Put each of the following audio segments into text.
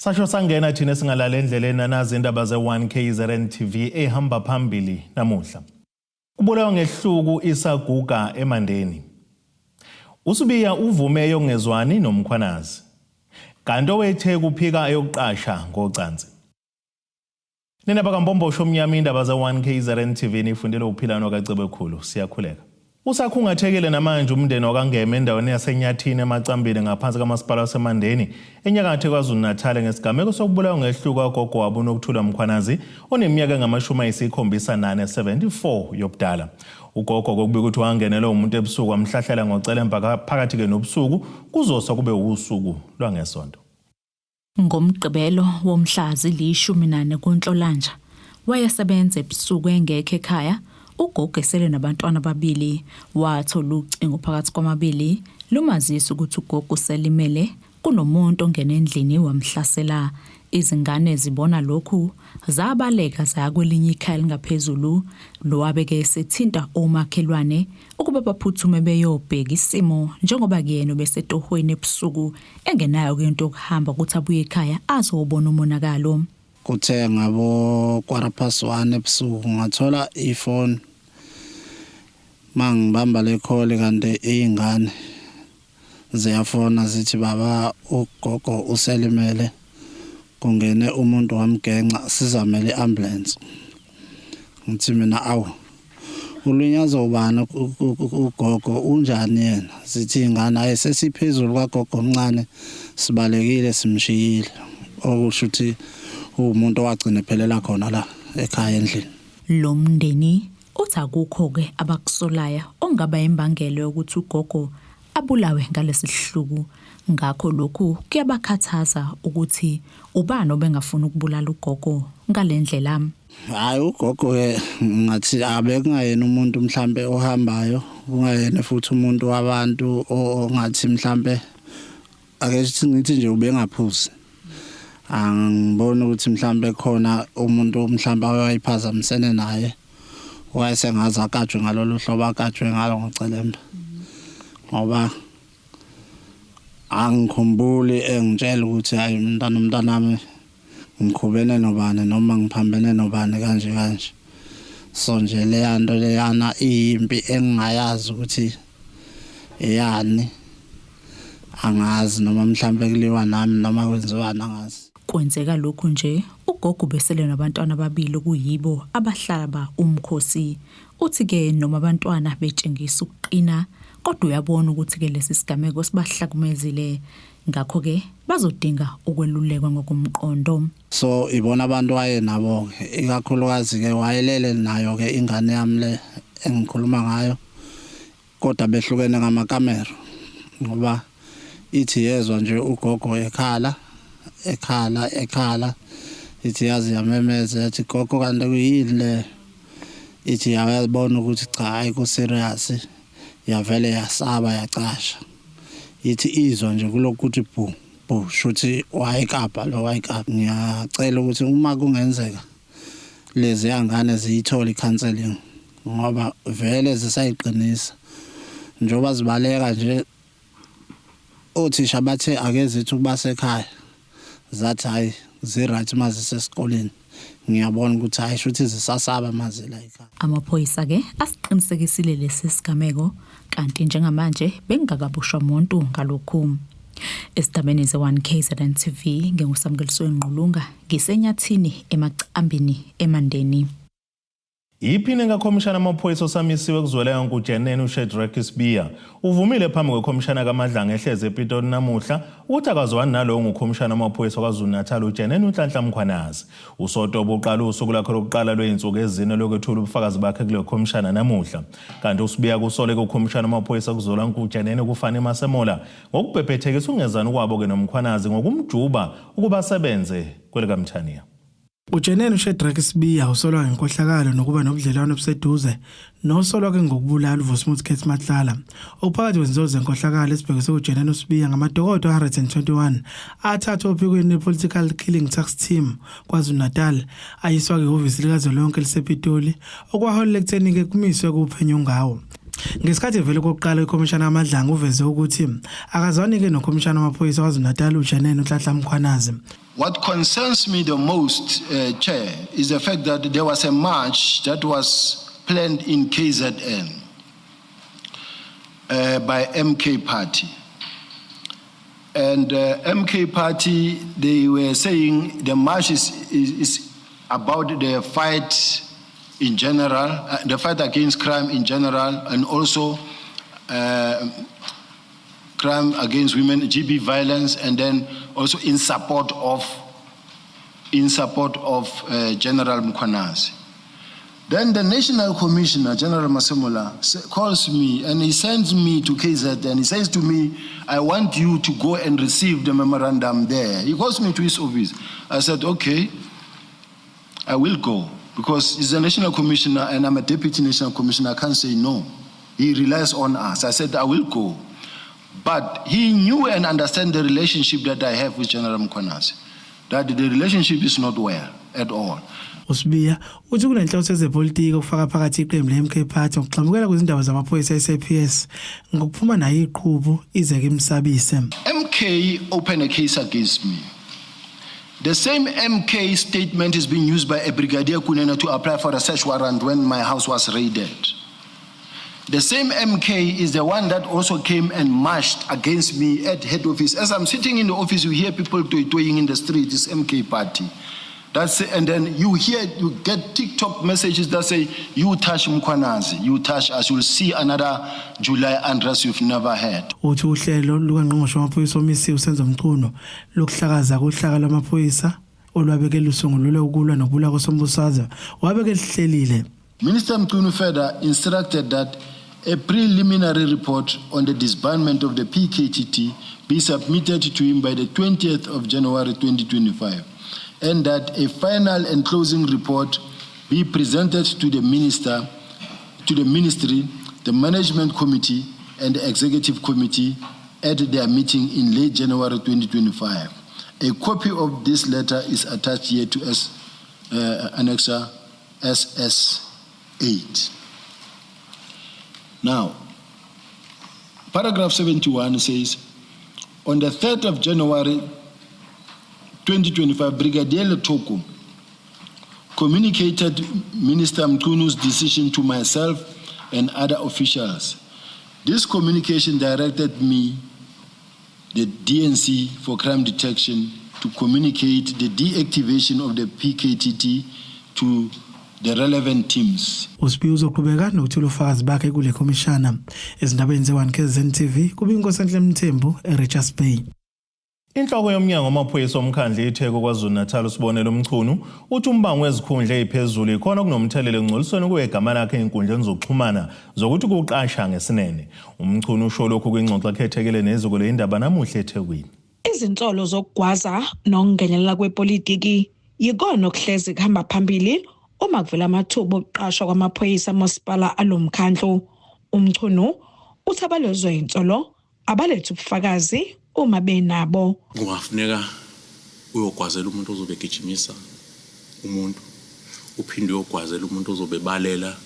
Sasho sangena thina esingalala endleleni anazi indaba ze-1 KZN TV ehamba phambili namuhla. Kubulawa ngehluku isaguga eMandeni. USibiya uvume eyokungezwani noMkhwanazi. Kanti oweTheku uphika eyokuqasha ngocansi. Nina bakaMbombosho omnyama indaba ze-1 KZN TV nifundele uphilano kaCebekhulu. Siyakhuleka. Usakhungathekile namanje umndeni wakaNgema endaweni yaseNyathini eMacambini ngaphansi kamasipala waseMandeni enyakatho KwaZulu-Natal ngesigameko sokubulawa ngehluku kagogo wabo uNokuthula Mkhwanazi oneminyaka engama-74 74 yobudala. Ugogo kokubika ukuthi wangenelwa umuntu ebusuku wamhlahlela ngocelemba phakathi-ke nobusuku kuzosa kube wusuku lwangesonto. NgoMgqibelo womhla zili-14 kuNhlolanja, wayesebenza ebusuku engekho ekhaya, ugogo esele nabantwana ababili. Wathola ucingo phakathi kwamabili lumazisa ukuthi ugogo uselimele, kunomuntu ongene endlini wamhlasela. Izingane zibona lokhu zabaleka zaya kwelinye ikhaya elingaphezulu. Lo wabe-ke esethinta omakhelwane ukuba baphuthume beyobheka isimo njengoba kuyena ubesetohweni ebusuku engenayo ke into yokuhamba ukuthi abuye ekhaya azobona umonakalo. Kuthe ngabo 1:15 ebusuku ngathola ifoni mangibamba le call kanti izingane ziyafona zithi baba ugogo uselimele kungene umuntu wamgenca sizamele i-ambulance. Ngithi mina awu ulinyazwa ubani ugogo unjani yena zithi ingane ayi sesiphezulu kwagogo omncane sibalekile simshiyile okusho ukuthi uwumuntu owagcina ephelela khona la ekhaya endlini. Lo mndeni uthi akukho-ke abakusolayo okungaba imbangela yokuthi ugogo abulawe ngalesi sihluku. Ngakho lokhu kuyabakhathaza ukuthi ubani obengafuna ukubulala ugogo ngale ndlela. Hayi ugogo ke ngathi abekungayena umuntu mhlambe ohambayo, kungayena futhi umuntu wabantu ongathi mhlambe ake sithi ngithi nje ubengaphuzi. Angiboni ukuthi mhlambe khona umuntu mhlambe owayephazamisene naye wayesengaze akatshwe ngalolu hlobo akatshwe ngalo ngocelemba. Ngoba angikhumbuli engitshela ukuthi hayi mntana umntanami ngikhubene nobani noma ngiphambene nobani kanje kanje. So nje leya nto leyana iyimpi engingayazi ukuthi eyani angazi noma mhlambe kuliwa nami noma kwenziwani angazi. Kwenzeka lokhu nje ugogo ubesele nabantwana ababili okuyibo abahlaba umkhosi. Uthi-ke noma abantwana betshengisa ukuqina kodwa uyabona ukuthi-ke lesi sigameko sibahlakumezile. Ngakho-ke bazodinga ukwelulekwa ngokomqondo. So ibona abantu wayenabo-ke ikakhulukazi-ke wayelele nayo-ke ingane yami le engikhuluma ngayo kodwa behlukene ngamakamero ngoba ithi yezwa nje ugogo ekhala ekhala ekhala ithi yazi yamemeza yathi gogo kanti kuyini le ithi yabona ukuthi cha hayi ku-serious yavele yasaba yacasha ithi izwa nje kulokhu kuthi bhu bhu shuthi wayekapa lo wayekapa ngiyacela ukuthi uma kungenzeka lezi yangane ziyithole i-counseling ngoba vele zisayiqinisa njengoba zibaleka nje othisha bathe ake zithi ukuba sekhaya zathi hayi zi-right uma zisesikoleni ngiyabona ukuthi hayi shuthi zisasaba mazi la ekhaya. Amaphoyisa ke asiqinisekisile lesi sigameko kanti njengamanje bekungakaboshwa muntu ngalokhu. Esidabeni ze-1 KZN TV nginguSamkelisiwe Ngqulunga ngisenyathini eMacambini eMandeni. Iphini kakhomishana amaphoyisa osamisiwe kuzwelonke uJenene uShadrack Sibiya uvumile phambi kwekhomishana kaMadlanga ehlezi ePitoli namuhla ukuthi akazwani nalowo ngukhomishana amaphoyisa KwaZulu-Natal uJenene uNhlanhla Mkhwanazi. USotobe uqala usuku lwakhe lokuqala lwey'nsuku ezine lokwethula ubufakazi bakhe kule khomishana namuhla. Kanti uSibiya kusole kukhomishana amaphoyisa kuzwelonke uJenene kuFani Masemola ngokubhebhethekisa ukungezwani kwabo-ke noMkhwanazi ngokumjuba ukuba asebenze kwelikaMthaniya. UJenene uShadrack Sibiya usolwa ngenkohlakalo nokuba nobudlelwano obuseduze nosolwa ke ngokubulala uVusimuzi Cat Matlala. Okuphakathi kwezinsolo zenkohlakalo esibhekiswe kuJenene uSibiya ngamadokodo 121 athathwe ophikweni lwe-Political Killing Task Team KwaZulu-Natal ayiswa kwihhovisi likazwelonke elisePitoli okwaholela ekutheni-ke kumiswe kuphenyo ngawo. Ngesikhathi evele kokuqala ikhomishana kaMadlanga uveze ukuthi akazwani-ke nokhomishana wamaphoyisa KwaZulu-Natal uJenene uNhlanhla Mkhwanazi. What concerns me the most, Chair, is the fact that there was a march that was planned in KZN by MK Party. And MK Party, they were saying the march is about the fight in general, the fight against crime in general, and also crime against women, GB violence, and then also in support of General Mkhwanazi. Then the National Commissioner, General Masemola, calls me and he sends me to KZN and he says to me, "I want you to go and receive the memorandum there." He calls me to his office. I said, "Okay, I will go," because he's a national commissioner and I'm a deputy national commissioner. I can't say no. He relies on us. I said, "I will go." But he knew and understand the relationship that I have with General Mkhwanazi, that the relationship is not well at all. USibiya uthi kunenhloso yezepolitiki okufaka phakathi iqembu le-MK Party ngokugxambukela kwizindaba zamaphoyisa e-SAPS ngokuphuma nayo iqhubu ize kimsabise. MK opened a case against me. The same MK statement is being used by a Brigadier Kunene to apply for a search warrant when my house was raided. The same MK is the one that also came and marched against me at head office. As I'm sitting in the office, you hear people toying in the street, it's MK party. And then you get TikTok messages that say, "You touch Mkhwanazi, you touch us, you'll see another July unrest you've never had." Uthi uhlelo lukaNgqongqoshe wamaphoyisa omisiwe uSenzo Mchunu lokuhlakaza kuhlaka lwamaphoyisa olwabeke lusungulelwe ukulwa nokubulawa kosombusazwe wabeke lihlelile. Minister Mchunu further instructed that a preliminary report on the disbandment of the PKTT be submitted to him by the 20th of January 2025, and that a final and closing report be presented to the minister, to the ministry, the management committee, and the executive committee at their meeting in late January 2025. A copy of this letter is attached here to S, Annexure SS8. Now, paragraph 71 says, on the 3rd of January 2025, Brigadier Lethoko communicated Minister Mchunu's decision to myself and other officials. This communication directed me, the DNC for crime detection, to communicate the deactivation of the PKTT to the relevant teams. USibiya uzoqhubeka nokuthula ufakazi bakhe kule khomishana. Ezindabeni ze-1 KZN TV kubinkosenhle Mthembu eRichards Bay. Inhloko yomnyango wamaphoyisa omkhandlu iTheku KwaZulu-Natal uSibonelo Mchunu uthi umbango wezikhundla eziphezulu ikhona kunomthelela engcolisweni kwegama lakhe ezinkundleni zokuxhumana zokuthi kuqasha ngesinene. UMchunu usho lokhu kwingxoxo ekhethekile neziko lezindaba namuhla eThekwini. Izinsolo zokugwaza nokungenelela kwepolitiki yikona okuhlezi kuhamba phambili uma kuvela amathuba okuqashwa kwamaphoyisa amasipala alomkhandlu. UMchunu uthi abalezwa insolo abalethe ubufakazi uma benabo. Kungafuneka uyogwazela umuntu ozobe egijimisa umuntu, uphinde uyogwazela umuntu ozobe ebalela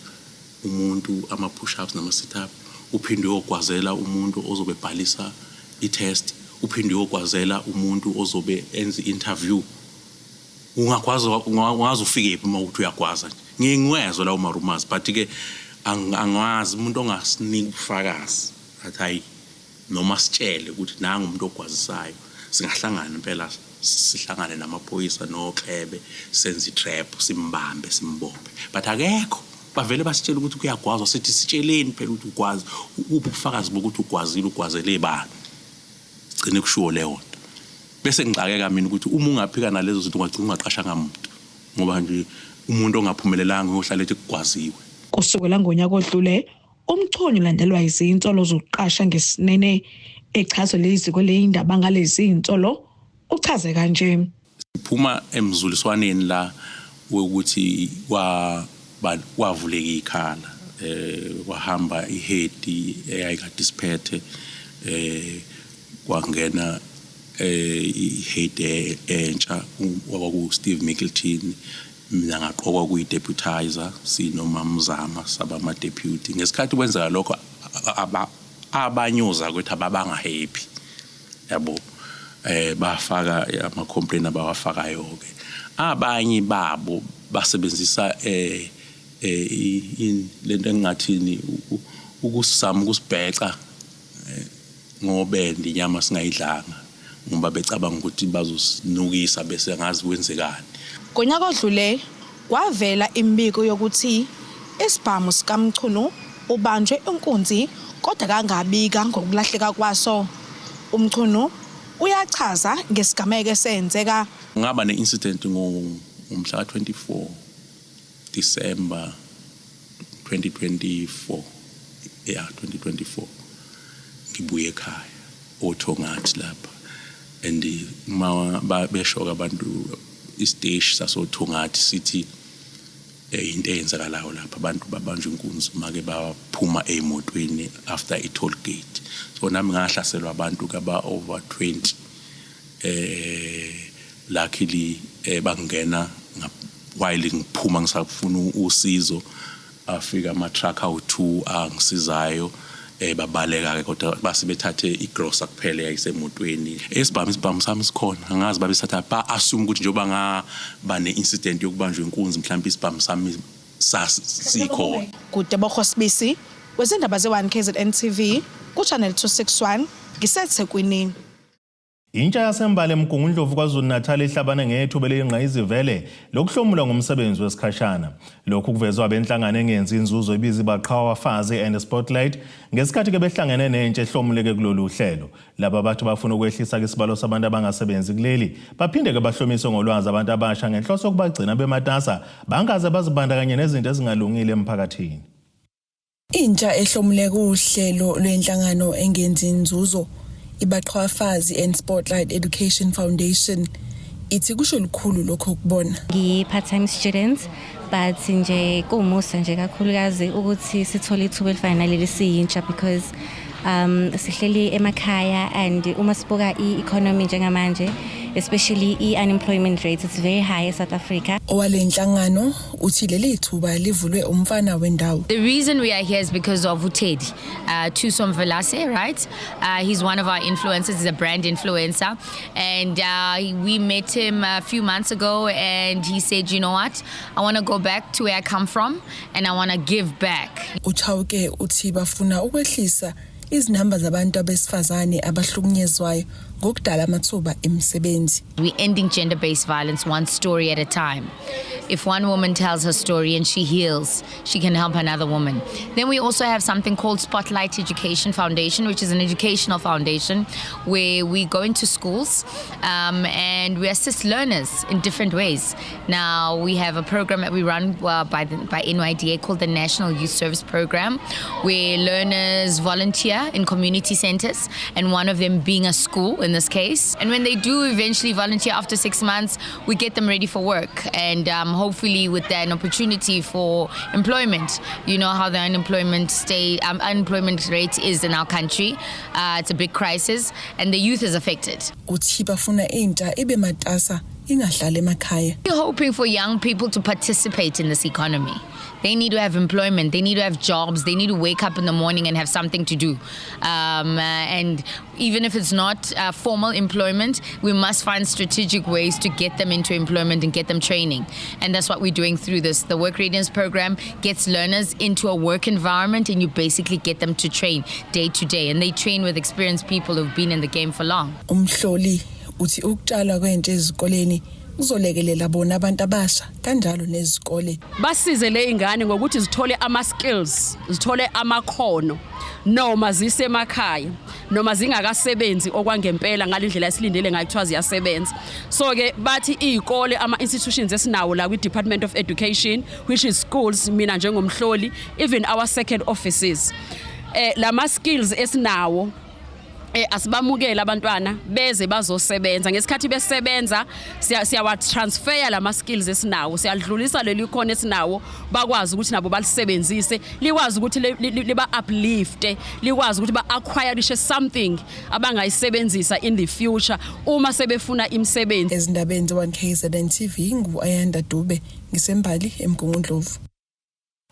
umuntu ama-push-ups nama-sit-up, uphinde uyogwazela umuntu ozobe ebhalisa i-test, uphinde uyogwazela umuntu ozobe enza i-interview. Ungagwaza ungaze ufike phi uma uthi uyagwaza nje? Ngiye ngiwezwe lawo ma-rumours, but-ke angazi umuntu ongasinika ubufakazi athi hayi, noma sitshele ukuthi nangu umuntu ogwazisayo. Singahlangana impela, sihlangane namaphoyisa noklebe, senze i-trap, simbambe, simbophe, but akekho. Bavele basitshele ukuthi kuyagwazwa. Sithi sitsheleni phela ukuthi ugwazi uphi, ubufakazi bokuthi ugwazile, ugwazele bani. Sigcine kushiwo leyo nto, bese ngixakeka mina ukuthi uma ungaphika nalezo zinto ungagcina ungaqashanga muntu, ngoba nje umuntu ongaphumelelanga uyohlala ethi kugwaziwe. Kusukela ngonyaka odlule, uMchunu ulandelwa izinsolo zokuqasha ngesinene. Echazo leziko lezindaba ngalezi zinsolo uchaze kanje. Siphuma emzuliswaneni la wokuthi kwavuleka ikhala, kwahamba ihead eyayikade isiphethe, kwangena ihead entsha kwaku Steve Middleton. Mina ngaqokwa kuyi-deputizer, sinomamzama saba ama-deputy. Ngesikhathi kwenzeka lokho, abanye ozakwethu ababanga happy, yabo. Eh bafaka ama complaint abawafakayo ke. Abanye babo basebenzisa eh eh lento engingathini ukusizama ukusibheca eh, ngobende inyama singayidlanga ngoba becabanga ukuthi bazosinukisa bese ngazi kwenzekani. Ngonyaka odlule kwavela imibiko yokuthi isibhamu sikaMchunu ubanjwe inkunzi kodwa kangabika ngokulahleka kwaso. UMchunu uyachaza ngesigameko esenzeka. Ngaba ne-incident ngomhla ka-24 December 2024, yeah, 2024, ngibuye ekhaya oThongathi lapha and uma besho abantu isiteshi sasoThongathi sithi eh, into eyenzakalayo lapha abantu babanjwa inkunzi make baphuma ey'motweni after i-toll gate. So nami ngahlaselwa abantu kaba over 20. Eh luckily eh bangena while ngiphuma ngisafuna usizo, afika ama truck awu2 angisizayo, eh babaleka ke, kodwa base bethathe igrosa kuphela yayisemotweni. Esibhamu, isibhamu sami sikhona, angazi babesatha ba assume ukuthi njengoba ngaba ne-incident yokubanjwa inkunzi mhlawumbe isibhamu sami sasikhona. Kutebogo Sibisi wezindaba ze-1 KZN TV ku-Channel 261 ngiseThekwini. Intsha yaseMbali eMgungundlovu KwaZulu-Natal ihlabane ngethuba eliyingqayizivele lokuhlomula ngomsebenzi wesikhashana. Lokhu kuvezwa abenhlangano engenzi inzuzo ibizi Baqhawafazi and Spotlight ngesikhathi ke behlangene nentsha ehlomuleke kulolu hlelo. Laba bathi bafuna ukwehlisa isibalo sabantu abangasebenzi kuleli, baphinde ke bahlomise ngolwazi abantu abasha ngenhloso yokubagcina bematasa bangaze bazibandakanye nezinto ezingalungile emphakathini. Intsha ehlomule kuhlelo lwenhlangano engenzi inzuzo iBaqhawafazi and Spotlight Education Foundation ithi kusho lukhulu lokho kubona. Ngiyi-part-time student, but nje kuwumusa nje kakhulukazi ukuthi sithole ithuba elifana naleli siyintsha, because sihleli emakhaya and uma sibuka i-economy njengamanje, especially i-unemployment rate, it's very high e-South Africa. Owale nhlangano uthi leli thuba livulwe umfana wendawo. The reason we are here is because of uTeddy, Thuso Mvelase, right? He's one of our influencers, he's a brand influencer. And we met him a few months ago and he said, "You know what? I want to go back to where I come from and I want to give back." Uchauke uthi bafuna ukwehlisa izinamba zabantu abesifazane abahlukunyezwayo ngokudala amathuba emisebenzi. We're ending gender based violence one story at a time. If one woman tells her story and she heals, she can help another woman. Then we also have something called Spotlight Education Foundation, which is an educational foundation where we go into schools and we assist learners in different ways. Now, we have a program that we run by NYDA called the National Youth Service Program, where learners volunteer in community centers, and one of them being a school in this case. And when they do eventually volunteer after 6 months, we get them ready for work and hopefully with an opportunity for employment. You know how the unemployment rate is in our country. It's a big crisis, and the youth is affected. Uthi bafuna intsha ibe matasa ingahlali emakhaya. We're hoping for young people to participate in this economy. They need to have employment. They need to have jobs. They need to wake up in the morning and have something to do. And even if it's not formal employment, we must find strategic ways to get them into employment and get them training. And that's what we're doing through this. The Work Readiness Program gets learners into a work environment, and you basically get them to train day to day. And they train with experienced people who've been in the game for long. Umhloli uthi ukutshalwa kwentsha ezikoleni kuzolekelela bona abantu abasha kanjalo nezikole. Basize le ingane ngokuthi zithole ama skills, zithole amakhono noma zisemakhaya noma zingakasebenzi okwangempela ngalendlela esilindele ngayo kuthiwa ziyasebenza. So ke bathi izikole, ama institutions esinawo la kwi Department of Education, which is schools, mina njengomhloli, even our second offices, lama skills esinawo, asibamukele abantwana beze bazosebenza. Ngesikhathi besebenza siyawa transfer lama skills esinawo, siyadlulisa leli khono esinawo, bakwazi ukuthi nabo balisebenzise, likwazi ukuthi liba uplift, likwazi ukuthi ba acquire something abangayisebenzisa in the future uma sebefuna imisebenzi. Ezindabeni ze-1 KZN TV, ngu-Ayanda Dube, ngiseMbali eMgungundlovu.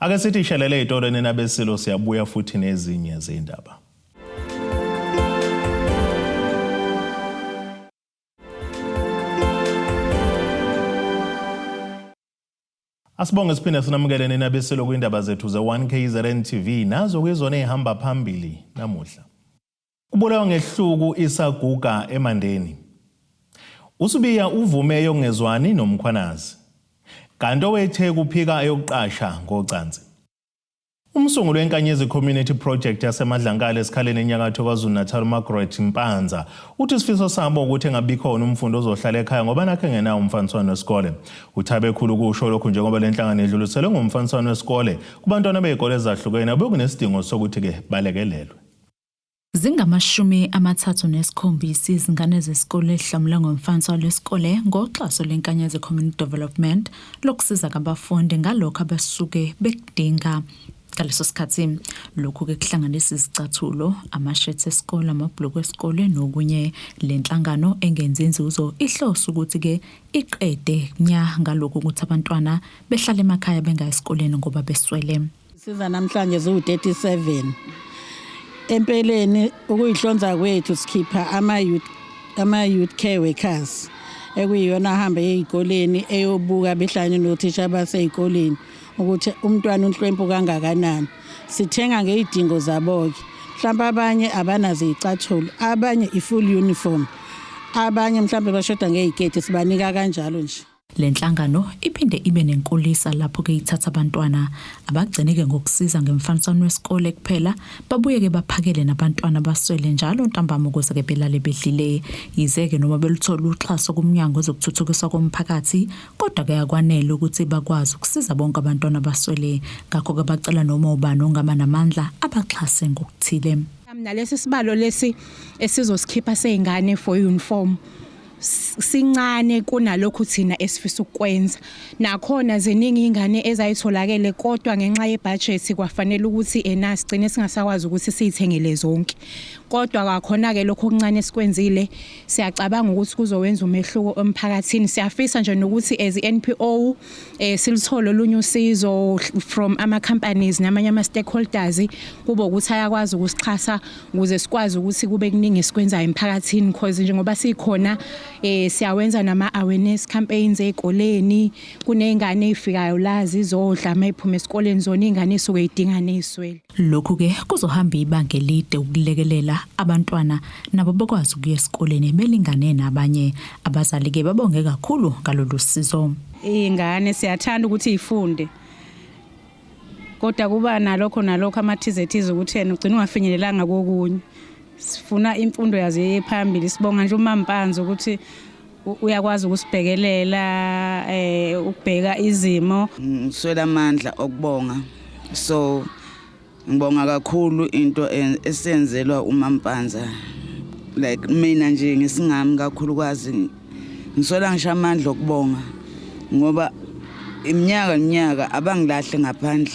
Ake sithi shelele ey'tolo nina besilo, siyabuya futhi nezinye zey'ndaba. Asibonge siphinde sinamukele nina besilo kwindaba zethu ze-1 KZN TV nazo kuyizona ezihamba phambili namuhla. Kubulawa ngehluku isaguga eMandeni. USibiya uvume eyokungezwani noMkhwanazi. Kanti oweTheku uphika eyokuqasha ngocansi. Umsunguli weNkanyezi Community Project yaseMadlankala eSikhaleni enyakatho KwaZulu-Natal uMargaret Mpanza uthi isifiso sabo ukuthi engabikhona umfundi ozohlala ekhaya ngoba nakho engenawo umfaniswano wesikole. Uthabe khulu ukusho lokhu njengoba le nhlangano idluliselwe ngomfaniswano wesikole kubantwana bezikole ezahlukene obekunesidingo sokuthi-ke balekelelwe. Zingamashumi amathathu nesikhombisa izingane zesikole ezihlomule ngomfaniswano lwesikole ngoxhaso lweNkanyezi Community Development lokusiza kabafundi ngalokho abasuke bekudinga ngaleso sikhathi. Lokhu-ke kuhlanganisa izicathulo, amashethi esikole, amabhuluku esikole nokunye. Le nhlangano engenzi inzuzo ihlose ukuthi-ke iqede nya ngalokhu ukuthi abantwana behlale emakhaya bengayi esikoleni ngoba beswele. Siza namhlanje ziwu-37. Empeleni ukuyihlonza kwethu sikhipha ama-youth ama-youth care workers ekuyiyona ahamba eyikoleni eyobuka behlanye nothisha baseyikoleni ukuthi umntwana unhlwempu kangakanani. Sithenga ngey'dingo zabo-ke. Mhlawumbe abanye abanazo iy'cathulo, abanye i-full uniform, abanye mhlawumbe bashoda ngey'keti sibanika kanjalo nje. Le nhlangano iphinde ibe nenkulisa lapho-ke ithatha abantwana abagcine-ke ngokusiza ngemfaniswano wesikole kuphela babuye-ke baphakele nabantwana abaswele njalo ntambama ukuze-ke belale bedlile. Yize-ke noma beluthola uxhaso kuMnyango Wezokuthuthukiswa Komphakathi kodwa-ke akwanele ukuthi bakwazi ukusiza bonke abantwana abaswele ngakho-ke bacela noma ubani ongaba namandla abaxhase ngokuthile. Nalesi sibalo lesi esizosikhipha sey'ngane for uniform sincane kunalokhu thina esifisa ukukwenza nakhona ziningi ingane ezayitholakele kodwa ngenxa yebudget kwafanele ukuthi ena sigcine singasakwazi ukuthi siyithengele zonke kodwa kwakhona ke lokho okuncane esikwenzile siyacabanga ukuthi kuzowenza umehluko emphakathini siyafisa nje nokuthi as iNPO eh silithole olunye usizo from ama companies namanye ama stakeholders kube ukuthi ayakwazi ukusixhasa ukuze sikwazi ukuthi kube kuningi esikwenzayo emphakathini because njengoba sikhona eh siyawenza nama awareness campaigns ezikoleni kunezingane ezifikayo la zizodla mayiphuma esikoleni zona izingane esuke idinga neziswele Lokhu ke kuzohamba ibanga elide ukulekelela abantwana nabo bekwazi ukuya esikoleni belingane nabanye abazali ke babonge kakhulu ngalolu sizo Izingane siyathanda ukuthi ifunde kodwa kuba nalokho nalokho amathize thize ukuthi yena ugcina ungafinyelelanga kokunye sifuna imfundo yazo iye phambili sibonga nje uMampanzi ukuthi uyakwazi ukusibhekelela eh ukubheka izimo ngiswela amandla okubonga so ngibonga kakhulu into esenzelwa uMampanza like mina nje ngesingami kakhulukazi ngiswela ngisho amandla okubonga ngoba iminyaka iminyaka abangilahle ngaphandle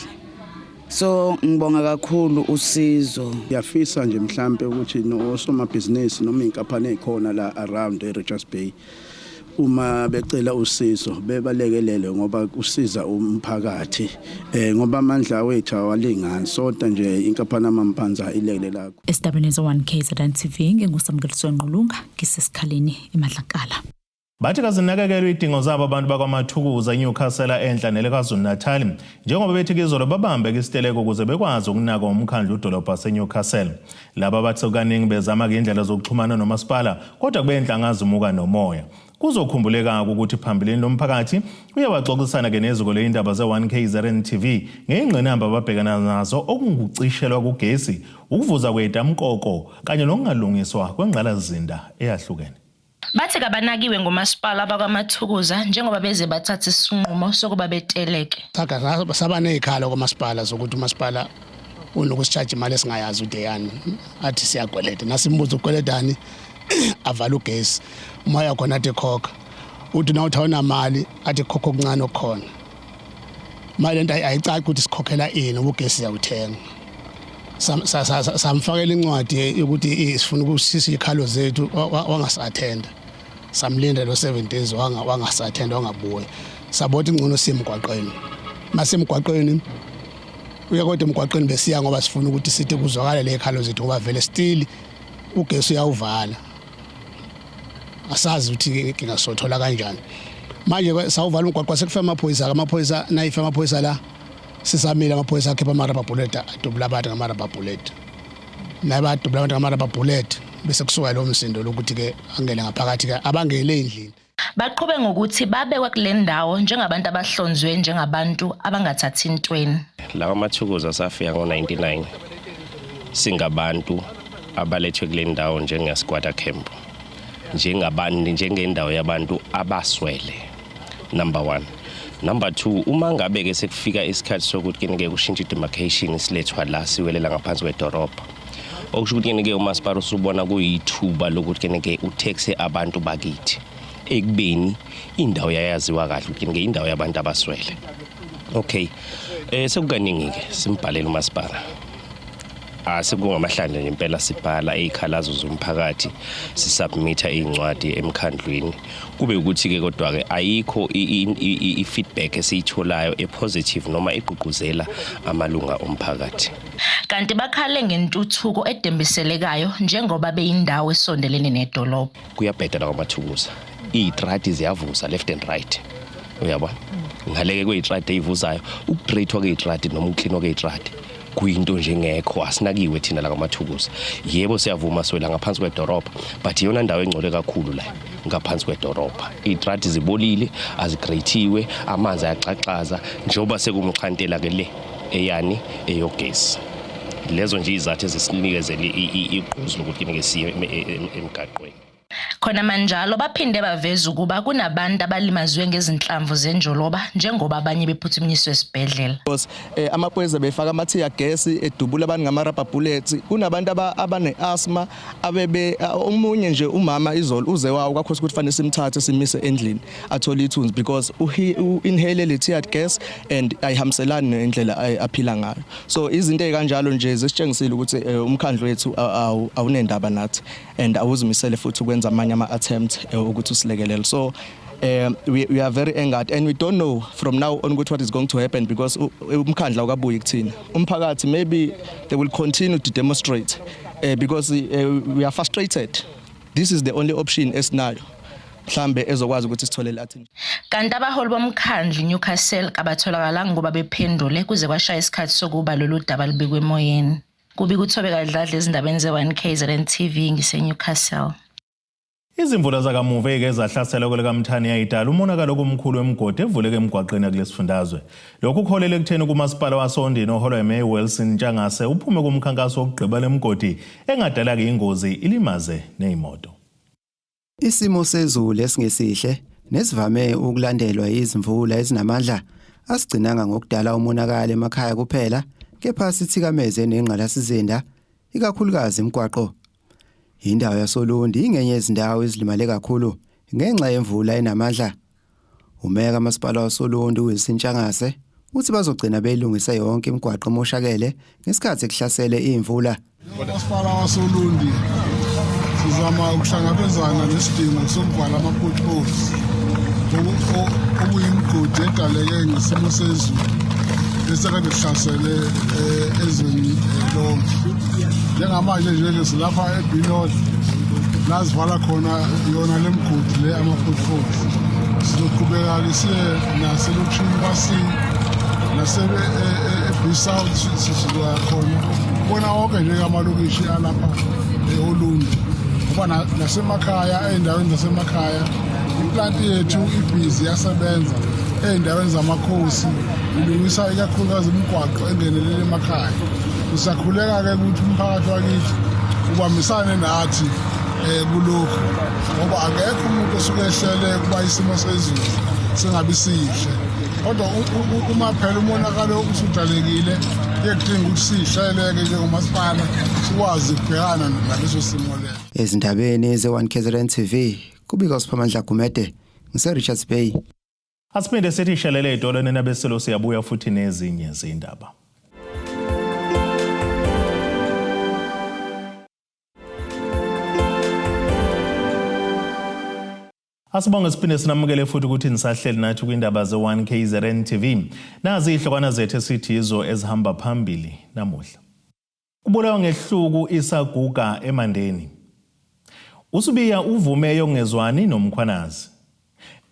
so ngibonga kakhulu usizo ngiyafisa nje mhlambe ukuthi nosomabhizinisi noma inkampani ezikhona la around eRichards Bay uma becela usizo bebalekelele ngoba kusiza umphakathi eh ngoba amandla wethu awalingani sodwa nje inkampani amampanza ilekelela Esidabeni ze-1 KZN TV nginguSamukeliso Ngqulunga ngisesikhaleni eMadlankala. Bathi kazinakekelwe idingo zabo abantu bakwaMathukuza eNewcastle enhla nelekwaZulu-Natal njengoba bethi kizolo babambe isiteleko ukuze bekwazi ukunakwa umkhandlu udolobha waseNewcastle. Laba bathi sekukaningi bezama-ke indlela zokuxhumana nomasipala kodwa kube nhlangazimuka nomoya. Kuzokhumbuleka-ke ukuthi phambilini lo mphakathi uye waxoxisana-ke neziko ley'ndaba ze-1KZN TV ngey'ngqinamba ababhekana nazo okungukucishelwa kugesi, ukuvuza kwetamkoko kanye nokungalungiswa kwengqalasizinda eyahlukene. Bathi kabanakiwe ngomasipala bakwaMathukuza njengoba beze bathatha isinqumo sokuba beteleke. Saba nezikhalo kwamasipala zokuthi umasipala unokusitshaja imali esingayazi ukuthi eyani athi siyakweleta nasimbuza ukweletani avala ugesi uma uyakhona athi khokha uthi na uthi awunamali athi khokha okuncane okukhona mali lento ayicaci ukuthi sikhokhela ini ugesi siyawuthenga samfakela incwadi yokuthi sifuna ukusisa izikhalo zethu wangasathenda samlinda lo 7 days wangasathenda wangabuya sabona ingcono simgwaqeni masemgwaqeni uya kodwa emgwaqeni besiya ngoba sifuna ukuthi sithi kuzwakale le khalo zethu ngoba vele still ugesi uyawuvala asazi ukuthi inkinga sothola kanjani Manje sawuvala umgwaqo, sekufika amaphoyisa, amaphoyisa nayifa amaphoyisa la sisamile, amaphoyisa akhipha ama-rubber bullet, adubula abantu ngama-rubber bullet, naye badubula abantu ngama-rubber bullet, bese kusuka lo msindo lokuthi-ke angene ngaphakathi-ke abangene ey'ndlini. Baqhube ngokuthi babekwa kule ndawo njengabantu abahlonzwe njengabantu abangathathi ntweni. Lawa mathukuza asafika ngo-99 singabantu abalethwe kule ndawo njenge-squatter camp, njengabantu, njengendawo yabantu abaswele, number one. Number two, uma ngabe-ke sekufika isikhathi sokuthi ke kushintshe i-demarcation, silethwa la siwelela ngaphansi kwedorobha, okusho ukuthi ke umasipala usubona kuyithuba lokuthi ke utaxe abantu bakithi, ekubeni indawo yayaziwa kahle ukuthi ke indawo yabantu abaswele. Okay, sekukaningi ke simbhalela umasipala, asekungamahlandla nje impela sibhala ey'khalazo zomphakathi, sisubmitha iy'ncwadi emkhandlwini, kube ukuthi-ke kodwa-ke ayikho i-feedback esiyitholayo e-positive noma egqugquzela amalunga omphakathi. Kanti bakhale ngentuthuko edembiselekayo njengoba beyindawo esondelene nedolobha. Kuyabheda la kwaMathukuza, iy'trati ziyavuza left and right, uyabona? Ngaleke kwey'trati ey'vuzayo, ukugreyithwa kwey'trati noma ukuklinwa kwey'trati kuyinto nje engekho, asinakiwe thina la kwaMathukuza. Yebo, siyavuma siwela ngaphansi kwedorobha, but iyona ndawo engcole kakhulu la ngaphansi kwedorobha. Iy'trati zibolile, azigreyithiwe, amanzi ayaxaxaza njengoba sekumxhantela-ke le eyani eyogesi. Lezo nje izathu ezisinikezele igquzu lokuthi-ke siye emgaqweni. Khona manjalo baphinde baveza ukuba kunabantu abalimazwe ngezinhlamvu zenjoloba njengoba abanye bephuthunyiswe esibhedlela. Because amaphoyisa befaka ama-tear gas, edubula abantu ngama-rubber bullets. Kunabantu abane-asthma, abebe omunye nje umama izolo uze wawo kwakhosi ukuthi fanele simthathe simise endlini athole ithunzi because u-inhale le tear gas and ayihambiselani nendlela aphila ngayo. So izinto ey'kanjalo nje zisitshengisile ukuthi umkhandlu wethu awunendaba nathi and awuzimisele futhi ukwenza amanye ama-attempt ukuthi usilekelele. So we are very angered and we don't know from now on what is going to happen because umkhandlu awukabuyi kuthina. Umphakathi, maybe they will continue to demonstrate because we are frustrated. This is the only option esinayo mhlambe ezokwazi ukuthi sithole attention. Kanti abaholi bomkhandlu Newcastle kabatholakalanga ngoba bephendule kuze kwashaya isikhathi sokuba lolu daba lubikwe emoyeni. Kubi kuThobeka Dladla ezindabeni ze-1 KZN TV ngise-Newcastle. Izimvula zakamuva eke zahlasela kwelikaMthaniya idala umonakalo omkhulu wemigodi evuleke emgwaqeni kulesifundazwe. Lokhu kuholele ekutheni kumasipala wasoNdini oholwa yiMeya Wilson Ntshangase uphume kumkhankaso wokugqiba lemigodi engadala-ke ingozi ilimaze ney'moto. Isimo sezulu esingesihle nesivame ukulandelwa izimvula ezinamandla asigcinanga ngokudala umonakalo emakhaya kuphela, kepha sithikameze nengqalasizinda, ikakhulukazi imigwaqo. Indawo yasoLundi ingenye yezindawo ezilimale kakhulu ngenxa yemvula enamandla. Umeya kamasipala wasoLundi uWilson Ntshangase uthi bazogcina beyilungise yonke imigwaqo emoshakele ngesikhathi kuhlasele imvula. Umasipala wasoLundi sizama ukuhlangabezana nesidingo sokuvala ama-potholes, okuyimigodi edaleke ngesimo sezulu esekade kuhlasele ezweni lonke. Njengamanje nje silapha eBinot la sivala khona yona le migodi le, ama-potholes. Sizoqhubeka-ke siye naselokishini kwa-C nase-B South, sizoya khona kubona wonke nje amalokishi alapha e-Olundi, ngoba nasemakhaya, ey'ndaweni zasemakhaya iplanti yethu ibhizi iyasebenza ey'ndaweni zamakhosi, ilungisa ikakhulukazi imigwaqo engenelela emakhaya. Sisakhuleka-ke ukuthi umphakathi wakithi ubambisane nathi kulokhu, ngoba akekho umuntu osuke ehlele kuba isimo sezulu singabi sihle, kodwa uma phela umonakalo usudalekile kuye kudinga ukuthi siyihleleke njengomasipala sikwazi ukubhekana naleso simo leso. Ezindabeni ze-1 KZN TV kubika uSiphamandla Gumede ngise Richards Bay. Asiphinde sithi ishelele ey'tolweni nabeselo, siyabuya futhi nezinye zindaba. Asibonge siphinde sinamukele futhi ukuthi nisahleli nathi kwindaba ze-1 KZN TV. Nazi izihlokwana zethu esithi yizo ezihamba phambili namuhla. Kubulawa ngehluku isaguga eMandeni. USibiya uvume yongezwani noMkhwanazi.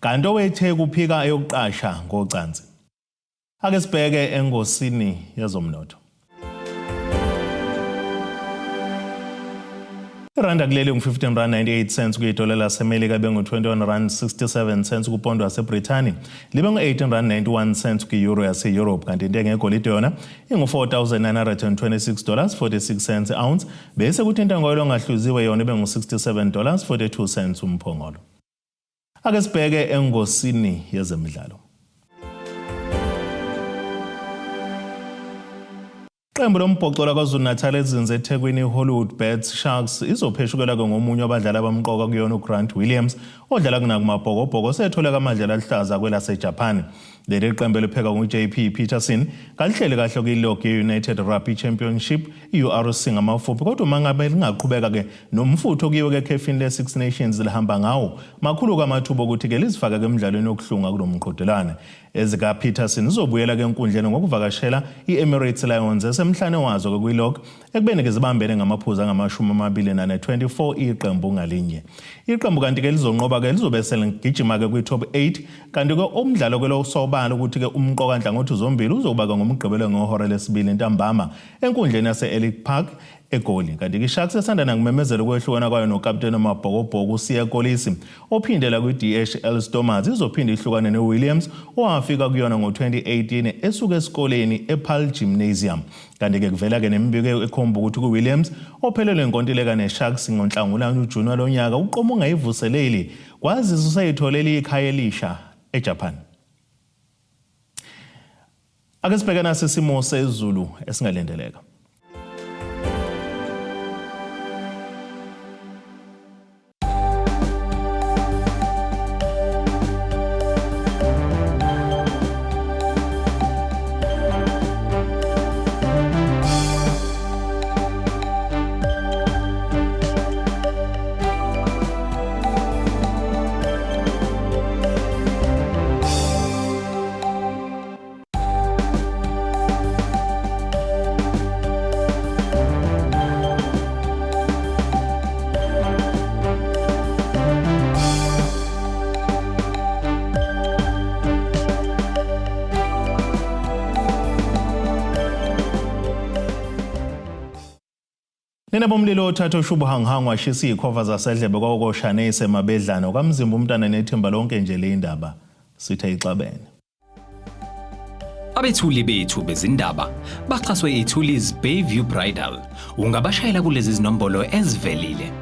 Kanti oweTheku uphika eyokuqasha ngocansi. Ake sibheke engosini yezomnotho. Iranda kuleli ngu-15 rand 98 cents kuyidola laseMelika bengu-21 rand 67 cents kupondo waseBrithani libe ngu-18 rand 91 cents kwi-euro yase-Europe kanti intengo yegolide yona ingu-4,926 dollars 46 cents ounce bese kuthi intengo yolo ongahluziwe yona ibe ngu-67 dollars 42 cents umphongolo. Ake sibheke engosini yezemidlalo. Iqembu lombhoxo laKwaZulu-Natal elizinze eThekwini iHollywood Bets Sharks izopheshukela-ke ngomunye wabadlali abamqoka kuyona uGrant Williams odlala kunakumaBhokobhoko osethole kamadlela aluhlaza kwelaseJapan. Leli qembu eliphekwa nguJP Peterson kalihleli kahle kwi-log ye-United Rugby Championship i-URC ngamafuphi kodwa uma ngabe lingaqhubeka-ke nomfutho kuyiwe ekhefini le-Six Nations lihamba ngawo makhulu-ke amathuba okuthi-ke lizifake-ke emdlalweni wokuhlunga kulo mqhudelwane. EzikaPeterson zizobuyela-ke enkundleni ngokuvakashela i-Emirates Lions esemhlane wazo-ke kwi-log ekubeni-ke zibambene ngamaphuzu angamashumi amabili nane 24 iqembu ngalinye. Iqembu kanti-ke lizonqoba-ke lizobe seligijima-ke kwi-top 8 kanti-ke umdlalo-ke lo sobala ukuthi-ke umqoka nhlangothi zombili uzokuba-ke ngoMgqibelo ngehora lesibili ntambama enkundleni yase-Ellick Park eGoli. Kanti-ke iSharks esanda nakumemezela ukwehlukana kwayo nokapteni wamaBhokobhoko uSiya Kolisi ophindela kwi-DHL Stormers izophinde ihlukane noWilliams owafika kuyona ngo-2018 esuka esikoleni ePaarl Gymnasium. Kanti-ke kuvela-ke nemibiko ekhomba ukuthi ku-Williams ophelelwe inkontileka neSharks ngoNhlangulana uJuni walo nyaka uqoma ungayivuseleli kwazise useyitholele ikhaya elisha eJapan. Ake sibheke nasi isimo sezulu esingalindeleka. Nina bomlilo othatha ushubuhanguhangu washisa iy'khova zasedlebe kwawokoshane isemabedlana kwamzimba umntana nethimba lonke nje le indaba sithe ixabene. Abethuli bethu bezindaba baxhaswe iThuli's Bayview Bridal. Ungabashayela kulezi zinombolo ezivelile.